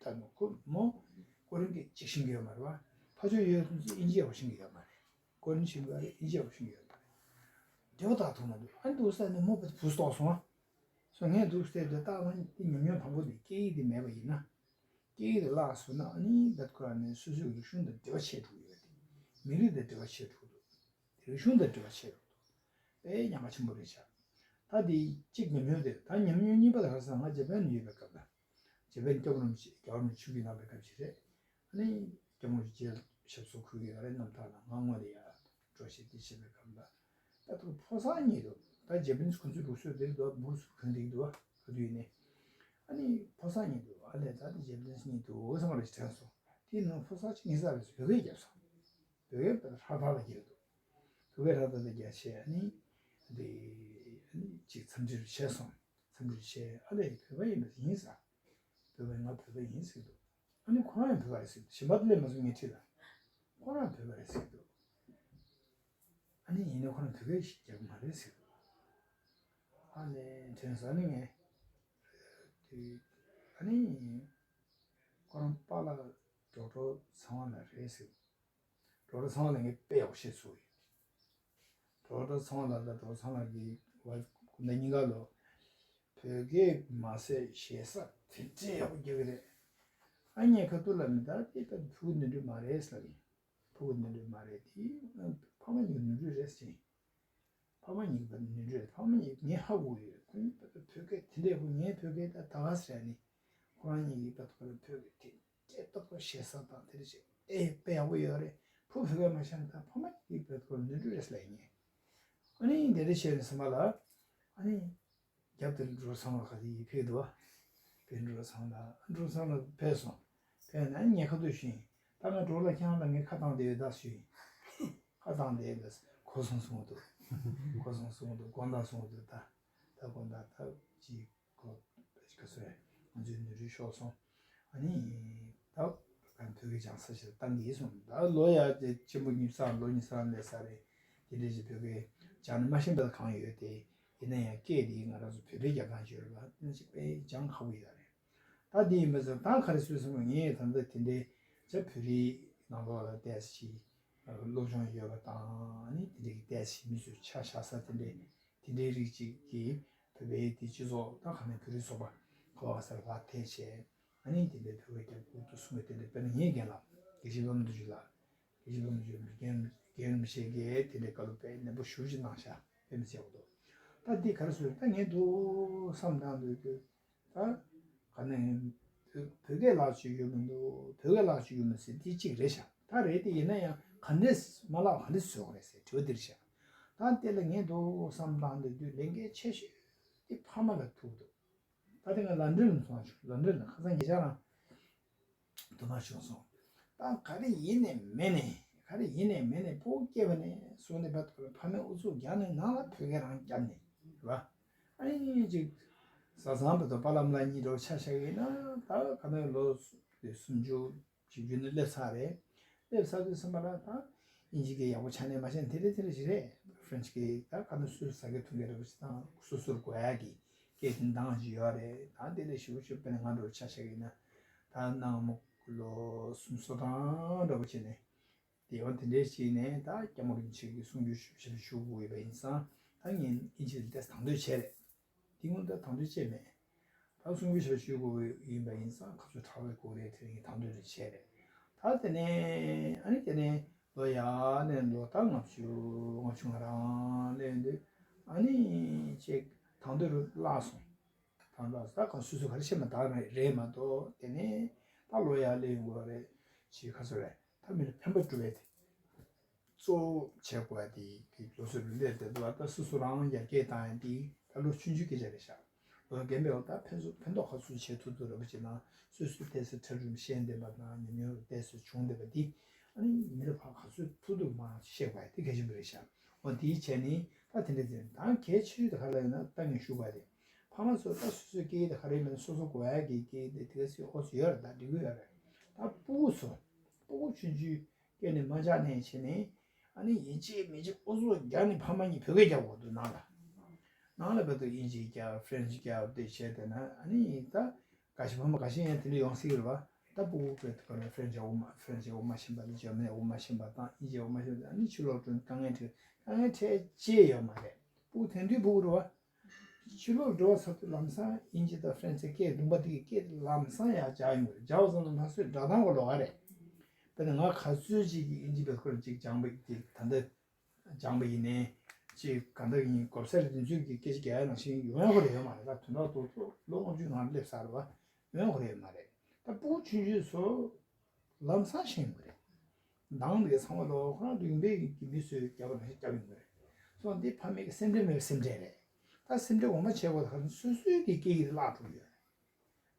ད་ནོ་ཁོ་མོ་ཀོ་རི་ཡན་སྐད་ཅིག་ཤེས་ཀྱི་ཡོད་མ་རེད་བ། ཕར་ཕྱོགས་ཡོད་ཚོ་ཚོ་དབྱིན་ཇི་ཡག་པོ་ཤེས་ཀྱི་ཡོད་མ་རེད། ཀོ་རི་ཡན་ཤེས་ཀྱི་ཡོད་རེད། དབྱིན་ཇི་ཡག་པོ་ཤེས་ཀྱི་ཡོད་མ་རེད། འབྲེལ་བ་བཏགས་ཐུབ་མ་འདུག་ཨ་འདུག་ས་ནས་མོ་བུ་བུ་སྟོག་སོང་ཨ། སོ་ངས་འདུག་སྟེ་དེ་ལྟ་ན་དེ་ཉམས་མྱོང་དང་པོ་དེ་སྐད་ཡིག་དེ་མེད་པ་ཡིན་ན། སྐད་ཡིག་དེ་བརླག་སོང་ན་ཨ་ནི་བེད་ཁོ་ར་ནས་སོ་སོའི་རིག་གཞུང་དང་འབྲེལ་བ་ཆད་འགྲོ་གི་ཡོད་དེ། མི་རིགས་དང་འབྲེལ་བ་ཆད་འགྲོ་གི་འདུག་རིག་གཞུང་དང་འབྲེལ་བ་ཆད་འགྲོ་གི་འདུག་དཔེ་ཉེན་ཁ་ཆེན་པོ་རེད་ཤག་ད་དེ་གཅིག་ཉམས་མྱོང་དེ་རེད། ད་ཉམས་མྱོང་གཉིས་པ་དེ་ག་རེ་ཟེར་ན་ང་ཇེ་པན་ཡོད་པའི་སྐབས་ལ། ཇེ་པན་སྐྱབས་མགོན་རིན་པོ་ཆེ་རྒྱལ་བ་རིན་པོ་ཆེ་ཆིབས་བསྒྱུར་གནང་བའི་སྐབས་ཤིག་རེད། ཨ་ནི་སྐྱབས་མགོན་རིན་པོ་ཆེ་ཞབས་སོར་འཁོད་ཀྱི་ཡོད་རེད། རྣམ་ཐར་ལ་ང་དངོས་ནས་ཡར་འགྲོ་ཞེས་དེ་བཤད་པའི་སྐབས་ལ། ད་ཐུག་ཕོ་གསར་གཉིས་འདུག་ད་ཇེ་པན་ཁོ་ཚོའི་ལུགས་སྲོལ་དེ་འདུག་འབུར་ཚུར་གོན་བསྡད་འདུག་ག་དུས་ནས། ཨ་ནི་ཕོ་གསར་གཉིས་འདུག་ཨ་ལས་ད་དེ་ཇེ་པན་གཉིས་འདུག་བསམ་པ་ཞིག་དྲན་སོང་། དེའི་ནང་ཕོ་གསར་གཅིག་ངའི་སར་བོད་སྐད་བརྒྱབ་སོང་། བོད་སྐད་ཧྲ་ཐག་ལ་བརྒྱབ་འདུག་བོད་སྐད་ཧྲ་ཐག་ལ་བརྒྱབ་བྱས་ཨ་ནི། དེ་ཨ་ནི་ཅིག་འཚམས་འདྲིར་བྱས་སོང་། འཚམས་འདྲིར་བྱས་ཨ་ལས་བོད་པ་ཡིན་པ་ཡིན་ས། བོད་པ་ང་བོད་པ་ཡིན་ཟེར་འདུག་ཨ་ནི་ཁོ་རང་ཡང་བོད་པ་རེད་ཟེར་འདུག་གཞན་པ་དེ་ལས་མ་སོང་ངས་ཁྲིད་ལ། ཁོ་རང་བོད་པ་རེད་ཟེར་འདུག་ཨ་ནི་ཡིན་ནའི་ཁོ་རང་བོད་པའི་ཞིག་རྒྱག་གི་མ་རེད་ཟེར་འདུག་ཨ་ལས་དྲན་སོང་། ཨ་ནི་ངས། དེ་ཨ་ནི་ཁོ་རང་པཱ་ལགས་ཌོག་ཊར་ཚེ་དབང་ལགས་རེད་ཟེར་འདུག་ཌོག་ཊར་ཚེ་དབང་ལགས་ངས་དཔེ་ཡག་པོ་ཤེས་སོང་ཡོད། ཌོག་ཊར་ཚེ་དབང་ལགས་དང་ཌོག་ཊར་ཚེ་དབང་ལགས་ཀྱི་ཝའི་ཕི་ཁོ་ན་གཉིས་ཀ་ལོ། བོད་སྐད་མ་ཟད་ཞེ་ས་དེ་འདྲའི་ཡག་པོ་རྒྱག་གི་རེད། ཨ་ངས་ཁ་ཐུག་ལབ་ནས་ད་དེ་ད་ཕྲུ་གུ་འདི་འདྲ་མ་རེད་ཟེར་ལབ་ཡིན། ཕྲུ་གུ་འདི་འདྲ་མ་རེད་དེ། ཕ་མ་གཉིས་ནོར་འཁྲུལ་རེད་ཟེར་ཡིན། ཕ་མ་གཉིས་ཀྱི་བར་ནོར་འཁྲུལ་རེད། ཕ་མ་གཉིས་ངས་ཧ་གོ་གི་ཡོད། ཁོ་གཉིས་བོད་སྐད་དེ་འདྲའི་ཁོ་ངའི་བོད་སྐད་ད་ད་ག་ཟེར་ནི། ཁོ་རང་གཉིས་ཀྱི་བར་དུ་ཁོ་རང་བོད་སྐད་དེ་འདྲའི་ཏག་ཏག་ཞེ་ས་དང་དེ་འདྲ་བྱས་ཨེ་དཔེ་ཡག་པོ་ཡོད་རེད། ཕྲུ་གུ་བོད་སྐད་མ་ཤེས་ན་ད་ཕ་མ་གཉིས་ཀྱི་བར་དུ་ཁོ་རང་ནོར་འཁྲུལ་རེད་ཟེར་ལབ་ཡིན། ཨ་ནི་དེ་འདྲ་བྱས་ནས་སེམས་པ་ལ་ཨ་ནི། རྒྱབ་དེར་འགྲོ་སོང་ལ་ག་དེ་ཡིས་ཕེབས་འདུག་བ། ཕེབས་འགྲོ་སོང་ལ་འགྲོ་སོང་ལ་ཕེབས་སོང་། ཕེབས་ན་ངས་ཁ་ཐུག་ཞུས་ཡིན། ད་ང་འགྲོ་ལ་ཁྱེད་རང་ལ་ངས་ཁ་བཏང་བསྡད་ཡོད་ད་ཞུས་ཡིན། ཁ་བཏང་བསྡད་ཡོད་ད་གོ་སོང་གསུངས་འདུག་གོ་སོང་གསུངས་འདུག་དགོངས་དག་གསུངས་འདུག་ད་ད་དགོངས་དག་ད་ཅིག་གོ་ག་ཚོད་རེད། ང་ཚོའི་ནོར་འཁྲུལ་ཤོར་སོང་། ཨ་ནི། ད་བོད་སྐད་སྦྱང་ས་ཞིག་བཏང་གི་སོང་། ད་ལོ་ཡ་དེ་ཆེན་པོ་གཉིས་སང་ལོ་གཉིས་སང་ལས་ས་རེད། དེ་འདྲ་ཞིག་བོད་སྐད་སྦྱང་ནས་མ་ཤེས་པ་གང་ཡོད་དེ། ཡིན་ན་ཡང་སྐད་དེ་ང་རང་ཚོ་བོད་པའི་རྒྱལ་ཁམས་ཤིག་ཡོད་རེད་པ། དེ་ཞིག་དཔེ་སྦྱང་ཁག་པོ་ཡོད་རེད། ད་དེ་ཡིན་པ་ཚོ་ད་ག་རེ་བཟོས་སོང་། ངས་ད་ལྟ་དེ་འདྲའི་ཅ་བོད་རིགས་ནང་ལོགས་ལ་བལྟས་ཤིག་སློབ་སྦྱོང་ཡོད་པ་དང་ནི་དེ་འདྲའི་བལྟས་ཤིག་མི་ཚོས་ཆ་བཞག་ས་དེ་འདྲའི་དེ་འདྲའི་རིགས་གཅིག་གིས་བོད་པའི་དེ་སྤྱི་ཚོགས་ད་ག་ནས་བོད་རིགས་ཚོགས་པ་ག་བ་ག་ས་ལ་ལག་འཐེན་བྱས། ཨ་ནི་དེ་འདྲའི་བོད་པའི་རྒྱལ་ཁབ་ཏུ་སོང་བའི་དེ་འདྲའི། དཔེར་ན་ངའི་རྒན་ལགས་དགེ་བཤེས་བློ་བཟང་དོན་གྲུབ་ལགས། དགེ་བཤེས་བློ་བཟང་དོན་གྲུབ་རྒན་རིན་པོ་ཆེ་གིས་དེ་འདྲའི་བཀའ་སློབ་དཔེ་ནན་པོ་ཞེ་པོ་ཅིག་གནང་ཤག་དཔེ་མི་སྲིད་པ་འདུག་ད་འདི་ག་རེ་ཟེར། ད་ངས་འདུག་བསམ་བཏང་དུས་དུས་ད་ག་ནས་བོད་བོད་སྐད་ལབ་ཅིག་ཡོད་མི་འདུག་བོད་སྐད་ལབ་ཅིག་ཡོད་མི་སྲིད། འདི་གཅིག་རེད་ཤག་ད་རེད་དེ། ཡིན་ན་ཡང་ག་འདྲས་མ་ལབ་ག་འདྲས་བཟོ་དགོས་རེད་ཟེར་དྲི་བ་འདི་རེད་ཤག་ད་དེ་ལ་ངས་འདུག་བསམ་བཏང་དུས་དུས་ལས་འགན་ཆེ་ཤོས་དེ་ཕ་མ་ལ་ཐུག་འདུག་ད་དེ་ང་ལན་ཌན་ལ་སོང་བྱུང་། ལན་ཌན་ལ་ཁ་སང་ཉེ་ཆར་རང་དུ་མ་བྱུང་སོང་། ད་ག་རེ་ཡིན་ནས་མེད་ནས་ག་རེ་ཡིན་ནས་མེད་ནས་ཕྲུ་གུ་སྐྱེས་པ་ནས་བཟུང་ནས་བར་དུ་ཕ་མས་ཨུ་ཚུགས་རྒྱག་ནས་ནང་ལ་བོད་སྐད་རང་བརྒྱབ་ནས་རེད་བ། ཨ་ནི་ཅིག་བཟའ་ཚང་བར་དུ་པཱ་ལགས་ཨ་མ་ལགས་གཉིས་འདྲ་བོ་ཆ་བཞག་ཡིན་ན། ད་ག་ནས་ལོ་སུམ་ཅུ་བཞི་བཅུ་ནས་སླེབས་ཚར་རེད། སླེབས་ཚར་དུས་ཙམ་པ་ལ་ད་དབྱིན་ཇི་སྐད་ཡག་པོ་ཆ་ནས་མ་ཤེས་ན་དེ་རེད་དེ་རེད་ཞིག་རེད། ཕ་རན་སི་སྐད་ད་ག་ནས་སུས་ཟ་སྐད་འཐུང་སྐད་འདྲ་བོ་ཞིག་དང་སོ་སོར་གོ་ཡག་གི་སྐད་དེ་འདང་ཞིག་ཡོད་རེད། ད་དེ་ལས་ཞིབ་པོ་ཞིབ་པ་ནས་ང་འདྲ་བོ་ཆ་བཞག་ཡིན་ན། ད་ནང་མོ་ལོ་སུམ་ཅུ་སོ་གྲངས་འདྲ་བོ་བྱས་ནས། དེ་ཡང་དེ་འདྲའི་ཞིག་ནས་ད་སྐྱབས་མགོན་རིན་པོ་ཆེ་གི་གསུང་རྒྱུན་ཞིབ་ཞིབ་ཞུ་དགོས་ཡོད་པ་ཡིན་ཙང་། ད་ངས་དབྱིན་ཇི་ལ་ཏོག་ཙམ་དང་དོད་བྱས་རེད། དེ་སྔོན་ད་དང་དོད་བྱས་མེད། ད་གསུང་རྒྱུན་ཞིབ་ཞུ་དགོས་ཡིན་པ་ཡིན་ཙང་ཁ་ཚུར་དྲག་པོའི་སྐོར་རེད། དེ་རིང་དང་དོད་རེ་བྱས་རེད། ད་དེ་ནས་ཨ་ནི་དེ་ནས་ལོ་ཡར་ནས་ལོ་ད་ལྔ་བཅུ་ལྔ་བཅུ་ང་རང་སླེབས་དུས་ཨ་ནི་ཅིག་དང་དོད་རུ་བརླག་སོང་། དང་པོ་ད་ག་སོ་སོ་ག་རེ་བཤད་མ་ཐག་རེད་མ་གཏོགས། དེ་ནས་ད་ལོ་ཡར་སླེབས་ཡོང་གི་རེད། ཅིག་ག་ཚོད་རེད། ད་མི་ལ་ཕན་པ་སྒྲུབ་པའི་དེ་གཙོ་བོ་བྱེད་དགོས་པ་དེ་གི་ལོ་སོ་རུ་སླེབས་བསྡད་འདུག་ད་སོ་སོ་རང་ཡར་རྒྱས་བཏང་ཡ་དེ་ད་ལོ་ཆུང་ཆུང་སྐད་ཆ་རེད་ཤག་ལོ་རྒན་པའི་འོག་ད་ཕན་ཚུན་ཕན་ཐོགས་ག་ཚོད་བྱེད་ཐུབ་ཐུབ་རེད་པ་བྱས་ན། སོ་སོའི་ཏོག་ཙམ་ཁྲ་རུམ་ཤེས་བསྡད་པ་དང་ཉམས་མྱོང་ཏོག་ཙམ་བྱུང་བསྡད་པ་དེ་ཨ་ནི་མི་ལ་ཕར་ག་ཚོད་ཐུབ་ཐུབ་མར་བཤད་དགོས་ཡ་དེ་གལ་ཆེན་པོ་རེད་ཤག་འོ་དེའི་བྱས་ནི་ད་དེ་འདྲ་ཟེར། ད་གལ་ཆེ་ཤོས་དེ་ག་ལ་ཡོད་ན་ད་ངས་ཞུས་པ་རེད། ཕ་མ་ཚོ་ད་སོ་སོའི་སྐད་ཡིག་དེ་ག་རེ་མིན་སོ་སོ་གོ་ཡ་གི་སྐད་ཡིག་དེ་དེ་ག་སྲིད་ཨོ་ཚོ་ཡོད་རེད། ད་འགྲིག་གི་ཡོད་རེད། ད་སྤུ་གུ་ཚོ་སྤུ་གུ་ཆུང་ཆུང་སྐྱེས་ནས་མ་ཆགས་ནས་བྱས་ནས་ཨ་ནི་ཡིན་གཅིག་མིན་གཅིག་ཨོ་ཚོ་རྒྱག་ནས་ཕ་མ་གཉིས་བོད་སྐད་རྒྱག་དགོས་འདུག་ནང་ལ། ནང་ལ་བོད་དུ་དབྱིན་ཇི་རྒྱག་ཧྥ་རན་སི་རྒྱག་དེ་བྱས་བསྡད་ན་ཨ་ནི་ད་ག་ཤེད་ཕ་མ་ག་ཤེད་ཡང་དེ་འདྲ་ཡོང་སྲིད་རེད་བ། ད་སྤུ་གུ་བོད་དུ་ཧྥ་རན་སི་ཡག་པོ་མ་ཧྥ་རན་སི་ཡག་པོ་མ་ཤེས་པ་དང་འཇར་མན་ཡག་པོ་མ་ཤེས་པ་དང་དབྱིན་ཇི་ཡག་པོ་མ་ཤེས་པ་དང་ཨ་ནི་ཕྱི་ལོགས་འགྲོ་དཀའ་ངལ་འཕྲད་དཀའ་ངལ་འཕྲད་ཅེས་ཡོད་མ་རེད། སྤུ་གུ་དེང་དུས་སྤུ་གུ་རེད་བ། ཕྱི་ལོགས་འགྲོ་བ་ཚར་དུས་ལམ་སང་དབྱིན་ཇི་དང་ཧྥ་རན་སི་སྐད་ལུང་པ་དེ་གི་སྐད་དེ་ལམ་སང་ཡར་སྦྱར་ཡོང་གི་རེད། སྦྱར་བ་ཙམ་ལ་མ་ཟད་སྒྲ་གདངས་གོ་ལོག་ག་རེད། དཔེར་ན་ང་ག་ཚོད་ཅིག་གིས་དབྱིན་ཇི་བེད་སྐོར་ཅིག་སྦྱངས་པ་ཅིག་ད་ལྟ་སྦྱངས་པ་ཡིན་ནའི་ཅིག་ག་འདྲ་ཡིན་གོ་ས་རེད། དེ་ཚོད་ཀྱི་སྐད་ཆ་རྒྱག་ཡ་ནང་བཞིན་ཡོང་ཡ་གོ་རེ་ཡོད་མ་རེད། ད་དོན་དག་ཏུ་ལོ་ལྔ་བཅུ་ནང་སླེབས་ཚར་བ་ཡོང་ཡ་གོ་རེ་ཡོད་མ་རེད། ད་སྤུ་གུ་ཆུང་ཆུང་ཚོ་ལམ་སང་ཤེས་ཡོང་གི་རེད། གདངས་དེ་ཚང་མ་ལོག་ཁོ་རང་རིག་པའི་གི་མི་ཚོས་རྒྱབ་ལ་རྒྱབ་ཡོང་གི་རེད། སོ་འདི་ཕ་མའི་གི་སེམས་ཁྲལ་མེད་པའི་སེམས་ཁྲལ་རེད། ད་སེམས་ཁྲལ་འོ་མ་བྱས་པ་ད་སོ་སོའི་གི་སྐད་ཡིག་དེ་བརླག་འགྲོ་གི་ཡོད་རེད།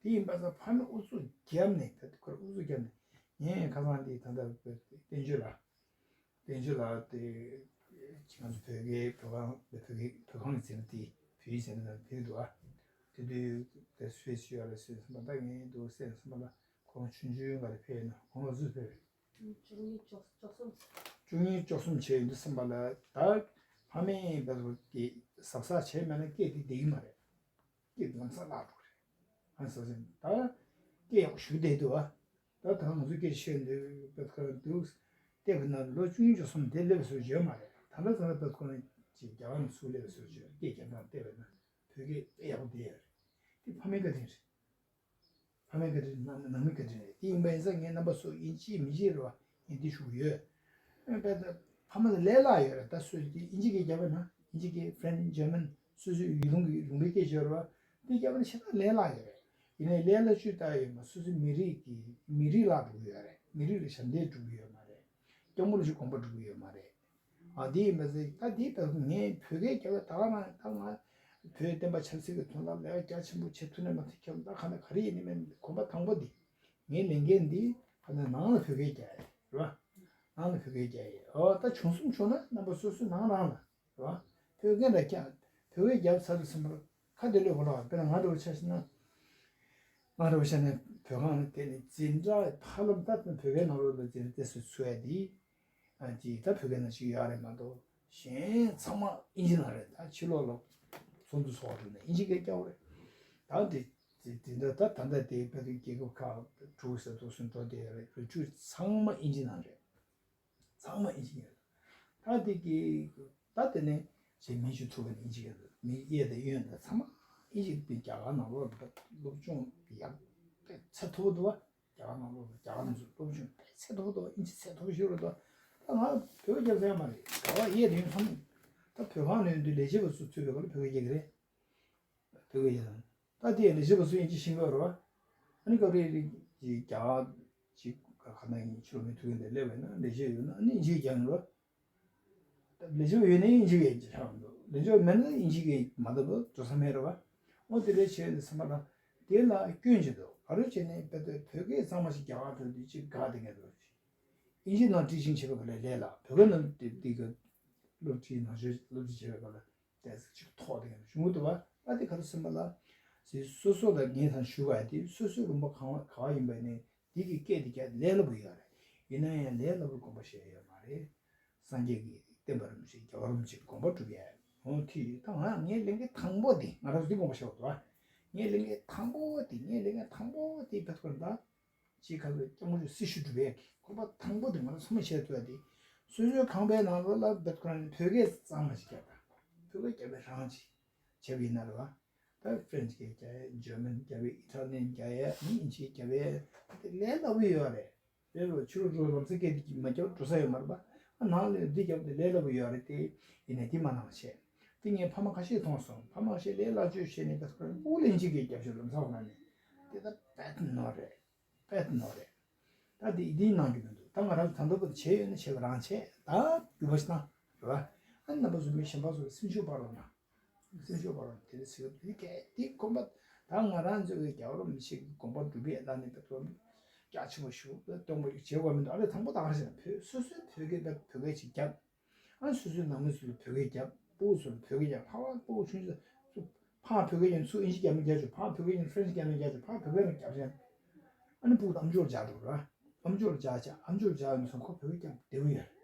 དེ་ཡིན་པ་ཙང་ཕ་མས་ཨུ་ཚུགས་བརྒྱབ་ནས་ད་ཁོར་ཨུ་ཚུགས་བརྒྱབ་ནས་ངས་ཁ་སང་དེ་ད་ལྟ་བསྟན་ཆོས་ལགས། བསྟན་ཆོས་ལགས་དེ་ང་ཚོ་བོད་སྐད་བོད་ཁང་བོད་སྐད་བོད་ཁང་གི་ཟེར་ན་དེ་བོད་ཡིག་ཟེར་ན་ད་བོད་ཡིག་འདུག་ཨ། དེ་དུས་དེ་སུས་ཤེས་ཡོད་རེད་ཟེར་བསམ་པ་ད་ངས་འདུག་ཟེར་བསམ་པ་ལ་ཁོང་ཆུང་ཆུང་ང་ལ་ཕེབས་ན་ཁོང་ལ་སུས་ཕེབས་རེད། བཅུ་གཉིས་བཅུ་བཅུ་གསུམ། བཅུ་གཉིས་བཅུ་གསུམ་བྱས་ཡོད་དུས་ཙམ་པ་ལ་ད་ཕ་མས་བལ་བོ་གི་གཟབ་གཟབ་བྱས་མེད་ན་སྐད་དེ་བསྡད་ཀྱི་མ་རེད། སྐད་ལམ་སང་བརླག་འགྲོ་གི་རེད། ཨ་ས་ཟིན་ད་སྐད་ཡག་པོ་ཞུ་བསྡད་འདུག་ཨ། ད་ད་ང་ཚོ་སྐད་ཤེས་འདུག་བལ་ཁ་འདུག་བལྟས་པ་ན་ལོ་བཅུ་གཉིས་བཅུ་གསུམ་དེ་སླེབས་སོང་ཡོད་མ་རེད། ད་ལྟ་ད་ལྟ་བལ་ཁོ་ན་ཅིག་རྒྱ་གར་ནས་ཚུར་སླེབས་སོང་ཡོད། སྐད་རྒྱག་སྟངས་བལྟས་པ་ན་བོད་སྐད་དཔེ་ཡག་པོ་བསྡད་ཡོད་རེད། དེ་ཕ་མའི་བཀའ་དྲིན་རེད། ཕ་མའི་བཀའ་དྲིན་ནང་ནང་མིའི་བཀའ་དྲིན་རེད། དེ་ཡིན་པ་ཡིན་ཙང་ངས་རྣམ་པ་ཚོ་ཡིན་གཅིག་མིན་གཅིག་རེད་བ། ངས་འདི་ཞུ་གི་ཡོད། ཨ་ཕ་མ་ཚོ་ལས་སླ་ཡོད་རེད། ད་སོ་སོ་དེ་དབྱིན་ཇི་སྐད་རྒྱབ་པ་ན་དབྱིན་ཇི་སྐད་ཧྥ་རན་སི་འཇར་མན་སོ་སོའི་ཡུལ་ལུང་གི་ལུང་པའི་སྐད་ཆ་རེད་བ། དེ་རྒྱབ་པ་ན་ཞེ་དྲག་ལས་སླ་ཡོད་རེད། ཡིན་ནའི་ལས་སླ་བཅུ་ལྟ་ཡོད་མ་སོ་སོའི་མི་རིགས་ཀྱི་མི་རིགས་བརླག་འགྲོ་གི་ཡོད་རེད། མི་རིགས་ལ་ཞབས་འདེགས་སྒྲུབ་ཀྱི་ཡོད་མ་རེད། སྐྱོ་མོ་ལ་ཞིག་གོམ་པ་འགྲོ་གི་ཡོད་མ་རེད། ཨ་འདི་ཡིན་པ་ཟེར། ད་འདི་ལྟ་བུ་ངས་བོད་སྐད་རྒྱབ་པ་ད་ག་རང་ད་ང་བོད་བསྟན་པ་ཆབ་སྲིད་ཀྱི་དོན་ལ་ལས་ཀ་རྒྱ་ཆེན་པོ་བྱེད་ཐུབ་ནས་མ་ཐུབ་ཁྱབ་ད་ག་ནས་ག་རེ་ཡིན་ནི་མིན། གོམ་པ་དང་པོ་འདི་ངའི་ལས་འགན་འདི་ག་ནས་ནང་ལ་བོད་སྐད་རྒྱག་ཡ་རེད་བ། ནང་ལ་བོད་སྐད་རྒྱག་ཡ་ཨོ་ད་བྱུང་སོང་བྱུང་ན་རྣམ་པ་སོ་སོའི་ནང་རང་ལ་རེད་བ། བོད་སྐད་འདྲ་རྒྱག་བོད་སྐད་རྒྱབ་ཚར་དུས་ཙམ་པར་ཁ་བདེ་ལོས་གོ་ལོག་དཔེར་ན་ང་འདྲ་བོ་ཆ་བཞག་ན། ང་རེ་བ་བྱས་ནས་ བོད་ཁང་དེ་ནི་འཛིན་གྲྭ་ཧ་ལམ་ད་བོད་སྐད་ནང་ལོགས་ལ་འཛིན་གྲྭ་དེ་སུ་ཚུད་ཡ་དེ། ཨ་ཅིག་ད་བོད་སྐད་ནང་ཞིག་ཡོད་རེད་མ་གཏོགས་གཞན་ཚང་མ་ཨིན་ཇི་ནང་རེད། ད་ཕྱི་ལོགས་ལ་ཚོགས་འདུ་ཚོགས་འགྲོ་ན་ཨིན་ཇི་སྐད་རྒྱག་དགོས་རེད། ད་འདི་འདི་འདི་ད་ད་ལྟ་དེ་བོད་རྒྱལ་ཁབ་ཁག་དྲུག་ཟེར་དུས་སུ་འགྲོ་བསྡད་ཡོད་རེད། རི་ཁྲོད་ཚང་མ་ཨིན་ཇི་ནང་རེད། ཚང་མ་ཨིན་ཇི་སྐད་རེད། ད་དེ་གི་ད་དེ་ནས་ཞེས་མི་ཞུ་ཐུབ་པ་ནི་ཨིན་ཇི་སྐད་རེད། མི་གཡས་དང་གཡོན་དང་ཚང་མ་ཨིན་ཇི་སྐད། རྒྱ་གར་ནང་ལོགས་ལ་སློབ་སྦྱོང་ཡག་པའི་ཚད་མཐོ་པོ་འདུག་བ། རྒྱ་གར་ནང་ལོགས་ལ་རྒྱ་གར་ནང་ཚོ་སློབ་སྦྱོང་དཔེ་ཚད་མཐོ་པོ་འདུག་བ། ཨིན་ཇི་ཚད་མཐོ་པོ་ཞིག་རེད་འདུག་ད་ང་བོད་སྐད་རྒྱབ་ས་ཡང་མ་རེད། ག་བ་གཡས་དེ་ཡོད་ཚང་མ། ད་བོད་ཁང་ནས་འདི་ལས་བྱེད་པ་ཚོ་ཚུད་པའི་སྐབས་ལ་བོད་སྐད་རྒྱག་གི་རེད། བོད་སྐད་རྒྱག་ད་དེ་ལས་བྱེད་པ་ཚོ་ཨིན་ཇི་ཤེས་ཀྱི་ཡོད་རེད་བ། ཨ་ནི་སྐབས་རེ་རེ་ཅིག་རྒྱ་གར་ཅིག་ག་ན་ཡིན་ཕྱི་ལོགས་མི་ཐུག་གི་འདི་སླེབས་པ་ཡིན་ན་ལས་བྱེད་ཡོད་ན་ཨ་ནི་ཨིན་ཇི་རྒྱག་གི་རེད་བ། ལས་བྱེད་ཡོད་ན་ཨིན་ཇི་གི་ཆགས་འདུག་ལས་བྱེད་མེད་ན་ཨིན་ཇི་གི་མ་གཏོགས་འགྲོ་ས་མེད་རེད་བ། འོ་དེ་འདྲ་བྱས་ནས་ཚང་མ་ལ་དེ་ལ་སྐྱོན་ཅིག་འདུག་ག་རེ་བྱས་ནས་དཔེ་དེ་བོད་སྐད་གཙང་མ་ཞིག་རྒྱག་ག་ཐོན་དུས་ཅིག་དགའ་བསྡད་མཁན་འདུག་ཨིན་ཇི་ནང་ཊི་ཆིང་བྱེད་པའི་སྐབས་ལ་ལས་ལ་བོད་སྐད་ནང་དེ་དེ་གི་སློབ་ཁྲིད་ནང་ཞུ་སློབ་ཁྲིད་བྱེད་པའི་སྐབས་ལ་ཏོག་ཙམ་ཅིག་ཐོག་དེ་གི་བྱུང་གི་འདུག་བ། ཨ་དེ་ག་རེ་ཟེར་བ་ལ་སོ་སོ་ལ་ངས་ད་ཞུ་བ་དེ་སོ་སོའི་ལུང་པ་གང་ག་བ་ཡིན་པ་ནས། འདི་གི་སྐད་འདི་རྒྱག་ལས་སླ་པོ་ཡོད་རེད། ཡིན་ན་ཡང་ལས་སླ་པོའི་དགོངས་པ་བཞེས་ཡོད་མ་རེད། སངས་རྒྱས་ཀྱིས་བསྟན་པ་རིན་པོ་ཆེ་རྒྱལ་བ་རིན་པོ་ཆེའི་དགོངས་པ་སྒྲུབ་ཡས། འོ་དེ་ད་ང་ངའི་ལས་འགན་དང་པོ་འདི་ང་རང་ཚོ་འདི་དགོངས་པ་བཞེས་པ་འདུག་ཨ། ངའི་ལས་འགན་དང་པོ་འདི་ངའི་ལས་འགན་དང་པོ་འདི་བེད་ཁོ་ན་ད་ཅིག་ག་ལ་སྐྱབས་མགོན་ཆེན་པོ་སྲི་ཞུ་སྒྲུབ་ཡས་ཀྱི་དགོངས་པ་དང་པོ་འདི་ང་རང་ཚང་མས་བྱེད་ཐུབ་ཡ་འདི། སོ་སོའི་ཁང་པའི་ནང་ལོགས་ལ་བེད་ཁོ་ན་བོད་སྐད་གཙང་མ་ཞིག་རྒྱག་དང་། བོད་སྐད་རྒྱག་པའི་རང་ཅིག་བྱས་པ་ཡིན་ན་རེད་བ། ད་ཕ་རན་སི་སྐད་རྒྱག་ཡས། འཇར་མན་རྒྱག་པའི། ཨི་ཊ་ལི་ཡན་རྒྱག་ཡས། ཨིན་ཇི་རྒྱག་པའི། དེ་ལས་སླ་པོ་ཡོད་རེད། དེ་རུ་ཕྱི་རུ་འགྲོ་ལམ་སེང་སྐད་དེ་མ་རྒྱག་འགྲོ་ས་ཡོད་མ་རེད་པ། ཨ་ནང་ལ་འདི་རྒྱབ་དེ་ལས་སླ་པོ་ཡོད་རེད་དེ། ཡིན་ནའི་དེ་མ་གནང་བྱས། དེ་ངས་ཕ་མ་ཁ་ཤས་མཐོང་སོང་། ཕ་མ་ཁ་ཤས་ལས་སླ་བཅོས་བྱས་ནས་ད་ཁོ་རང་ཕྲུ་གུ་ལ་ཨིན་ཇི་སྐད་རྒྱབ་ཤོག་ལམ་སང་ཁོ་ན་ནས། དེ་ད་བེད་ནོ་རེད། བེད་ནོ་རེད། ད་དེ་དེ་གནང་རྒྱུ་མི་འདུག་ད་ང་རང་ཚོ་ད་ལྟ་བར་དུ་བྱས་ཡོད་ན་བྱས་པ་རང་བྱས། ད་རྒྱུ་མ་ཞིག་བཏང་རེད་བ། ཨ་ནི་རྣམ་པ་ཚོ་མི་གཞན་པ་ཚོ་ལ་སེམས་ཤུགས་སྤར་རོགས་གནང་། སེམས་ཤུགས་སྤར་རོགས་གནང་། དེ་ཚོ་གི་དེ་གལ་ཏེ་དགོངས་པ་ད་ང་རང་ཚོ་གི་རྒྱལ་བ་རིན་པོ་ཆེ་གི་དགོངས་པ་སྒྲུབ་པའི་ལ་ནི་བེད་ཁོ་རྒྱ་ཆེན་པོ་ཞུ་ད་གཏོང་པ་བྱེད་དགོས་མི་འདུག་ཨ་ལས་དང་པོ་ད་ག་རེ་བྱས་ན་བོད་སོ་སོའི་བོད་སྐད་བོད་སྐད་ཅིག་རྒྱབ། ཨ་སོ་སོའི་ནང་མི་ཚོ་ལ་བོད་སྐད་རྒྱབ། སྤུ་གུ་ཚོ་ལ་བོད་སྐད་རྒྱབ། ཕ་བ་སྤུ་གུ་ཆུང་ཆུང་ཚོ་ཕར་བོད་སྐད་རྒྱབ། ཚུར་ཨིན་ཇི་རྒྱབ་ན་རྒྱབ་ཆོག་ཕར་བོད་སྐད་རྒྱབ་ན་ཧྥ་རན་སི་རྒྱབ་ན་རྒྱབ་ཆོག་ཕར་བོད་སྐད་རང་རྒྱབ་ཤག་ཨ་ནི་སྤུ་གུ་དང་ཨམ་ཅོག་ལ་སྦྱར་འགྲོ་ར། ཨམ་ཅོག་ལ་སྦྱར་བྱས། ཨམ་ཅོག་ལ་སྦྱར་ཡོང་སོང་ཁོ་བོད་སྐད་རྒྱབ་བདེ་པོ་ཡོད་རེད།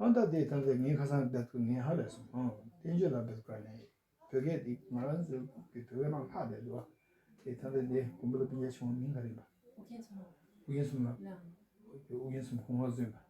ཨ་ད་དེ་ད་ལྟ་ངས་ཁ་སང་བསྡད་ཁོ་ངས་ཧ་ལས་སོང་། ཨང་བསྟན་ཆོས་ལགས་བསྡད་ཁོ་ནས། བོད་སྐད་འདི་ང་རང་ཚོའི་བོད་སྐད་ནང་ལྷག་བསྡད་འདུག་བ། དེ་ད་ལྟ་འདི་དགོན་པ་ལ་སྤུན་ཀྱག་ཆུང་བ་མིང་ག་རེ་ཡིན་པ། ཨུ་རྒྱན་ཚུལ་ཁྲིམས། ཨུ་རྒྱན་ཚུལ་ཁྲིམས་ལགས། ཨུ་རྒྱན་ཚུལ་ཁྲིམས་གོང་མ་གསོན་པ།